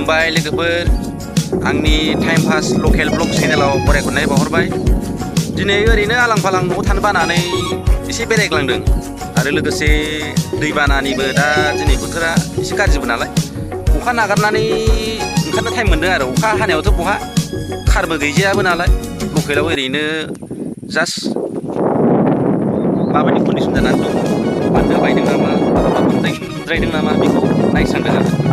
खुलुमबाय लोगोफोर आंनि टाइम पास लकेल ब्लग चेनेलाव बरायखरनाय बावहरबाय दिनै ओरैनो आलां फालां न'आव थानो बानानै एसे बेरायग्लांदों आरो लोगोसे दैबानानिबो दा दिनै बोथोरा एसे गाज्रिबो नालाय अखा नागारनानै ओंखारनो टाइम मोनदों आरो अखा हानायावथ' बहा कारबो गैजायाबो नालाय लकेलाव ओरैनो जास्ट माबायदि कन्डिसन जानानै दं बान्दो बायदों नामा द्रायदों नामा बेखौ नायस्रांदों आरो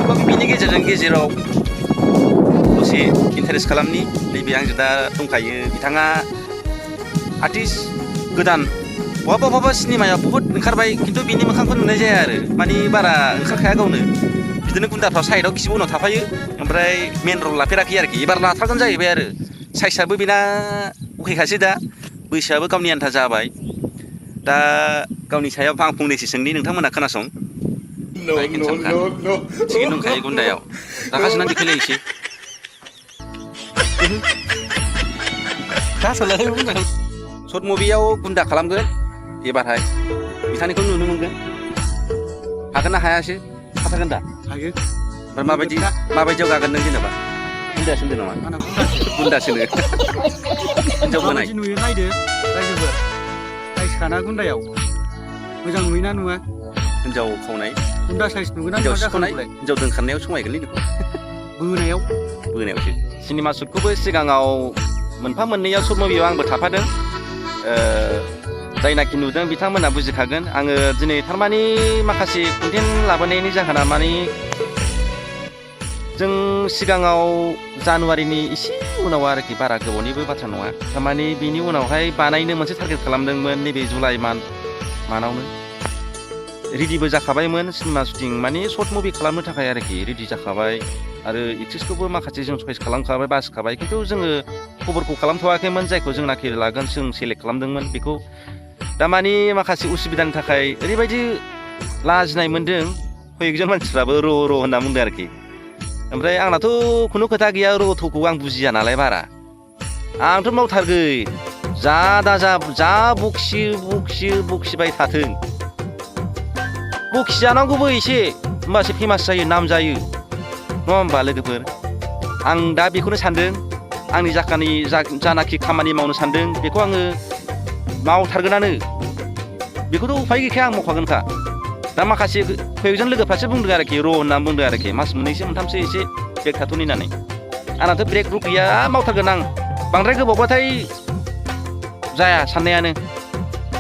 होमबाबो बिनि गेजेराव दसे इन्टारेस्ट खालामनि नैबे आंजों दा दंखायो बिथाङा आर्टिस्ट गोदान बहाबा सिनेमायाव बहुद ओंखारबाय खिन्थु बिनि मोखांखौ नुनाय जाया आरो माने बारा ओंखारखाया गावनो बिदिनो गुन्दाफ्राव साइडआव खिबु उनाव थाफायो ओमफ्राय मेन रल लाफेराखै आरोखि एबार लाथारगोन जाहैबाय आरो साइसआबो बेना अकेखासै दा बैसोआबो गावनि आन्था जाबाय दा गावनि सायाव आं फंनैसो सोंनि नोंथांमोना खोनासं थिगैनो दंखायो गुन्दायाव रागा जोंनानै देखायलायनोसै सर्ट मुभियाव गुन्दा खालामगोन एबारहाय बिथांनिखौ नुनो मोनगोन हागोन ना हायासो हाथारगोन दा हायो ओमफ्राय माबायदियाव गागोन नों जेनेबा गुन्दासो होनदों नामा गुन्दासोनो हिनजाव होनाय नुयो नायदो रायजोफोर साइसखाना गुन्दायाव मोजां नुयोना नुवा हिनजाव खावनाय गुन्दा साइस नुगोन हिनजाव सिख'नाय हिनजाव दोनखारनायाव समायगोनलै बेखौ बोनायावसो सिनेमा शुटखौबो सिगाङाव मोनफा मोननैयाव सर्ट मुभियाव आंबो थाफादों जायनाखि नुदों बिथांमोना बुजिखागोन आङो दिनै थारमाने माखासे कन्टेन्ट लाबोनायनि जाहोना माने जों सिगाङाव जानुवारिनि एसे उनाव आरोखि बारा गोबावनिबो बाथ्रा नङा थारमाने बिनि उनावहाय बानायनो मोनसे टारगेट खालामदोंमोन नैबे जुलाइ मान्थावनो रेडिबो जाखाबायमोन सिनेमा शुटिं माने सर्ट मुभि खालामनो थाखाय आरोखि रेडि जाखाबाय आरो एक्ट्रेसखौबो माखासे जों चइस खालामखाबाय बासिखाबाय खिन्थु जोङो खबरखौ खालामथ'वाखैमोन जायखौ जोंनाखि लागोन जों सेलेक्ट खालामदोंमोन बेखौ दा माने माखासे उसुबिदानि थाखाय ओरैबायदि लाजिनाय मोन्दों कयेकजन मानसिफ्राबो र' होनना बुंदों आरोखि ओमफ्राय आंनाथ' खुनु खोथा गैया रथ'खौ आं बुजिया नालाय बारा आंथ' मावथारगोन जा बखिबाय थाथों बखिजानांगौबो एसे होमबासो फेमास जायो नाम जायो नङा होमबा लोगोफोर आं दा बेखौनो सानदों आंनि जानाखि खामानि मावनो सानदों बेखौ आङो मावथारगोनानो बेखौथ' उफाय गैखाया आं मावखागोनखा दा माखासे कयेकजन लोगोफ्रासो बुंदों आरोखि र' होननानै बुंदों आरोखि मास मोननैसो मोनथामसो एसे ब्रेक थाथ'नि होननानै आंनाथ' ब्रेक रुक गैया मावथारगोन आं बांद्राय गोबावबाथाय जाया साननायानो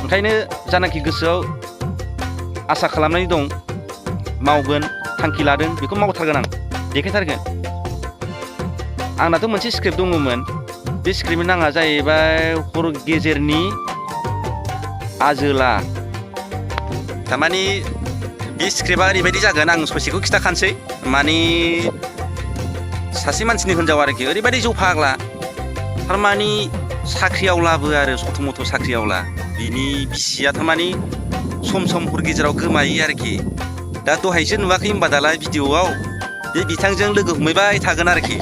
ओंखायनो जानाखि गोसोआव आसा खालामनानै दं मावगोन थांखि लादों बेखौ मावथारगोन आं देखायथारगोन आंनाथ' मोनसे स्क्रिप्ट दङमोन बे स्क्रिप्टनि नामा जाहैबाय हर गेजेरनि आजोला थारमाने बे स्क्रिप्टआ ओरैबायदि जागोन आं ससेखौ खिथाखानोसै माने सासे मानसिनि हिनजाव आरोखि ओरैबायदि जौ फाग्ला थारमाने साख्रियावलाबो आरो सथ' मथ' साख्रियावला बिनि बिसिया थारमाने सम हर गेजेराव गोमायो आरोखि दा दहायसो नुवाखै होनबा दालाय भिडिअ'आव बे बिथांजों लोगो हमहैबाय थागोन आरोखि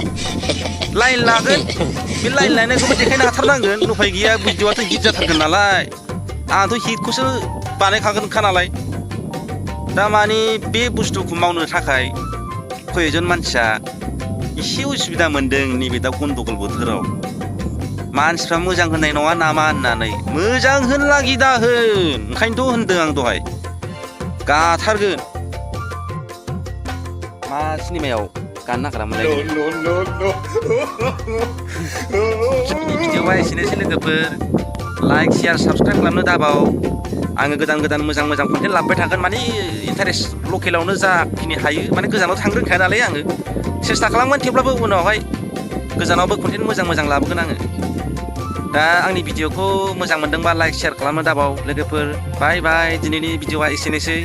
लाइन लागोन बे लाइन लायनायखौबो देखायनो हाथारनांगोन उफाय गैया भिडिअ'आथ' हिट जाथारगोन नालाय आंथ' हिटखौसो बानायखागोनखा नालाय दा माने बे बुस्थुखौ मावनो थाखाय कयजन मानसिया एसे उसुबिदा मोन्दों नैबे दा गन्दगल बोथोराव मानसिफ्रा मोजां होननाय नङा नामा होननानै मोजां होनलागि दा होन ओंखायनोथ' होनदों आं दहाय गाथारगोन मा सिनेमायाव गानो नागिरामोनलाय भिडिअ'आ एसेनोसै लोगोफोर लाइक सेयार साबसक्राइब खालामनो दाबाव आङो गोदान मोजां कन्टेन्ट लाबोबाय थागोन माने इन्टारेस्ट लकेलावनो जाखिनि हायो माने गोजानाव थांनो रोंखाया नालाय आङो सेस्था खालामगोन थेवब्लाबो उनावहाय गोजानावबो कन्टेन्ट मोजां लाबोगोन आङो दा आंनि भिडिअ'खौ मोजां मोनदोंबा लाइक सेयार खालामनो दाबाव लोगोफोर बाय दिनैनि भिडिअ'आ एसेनोसै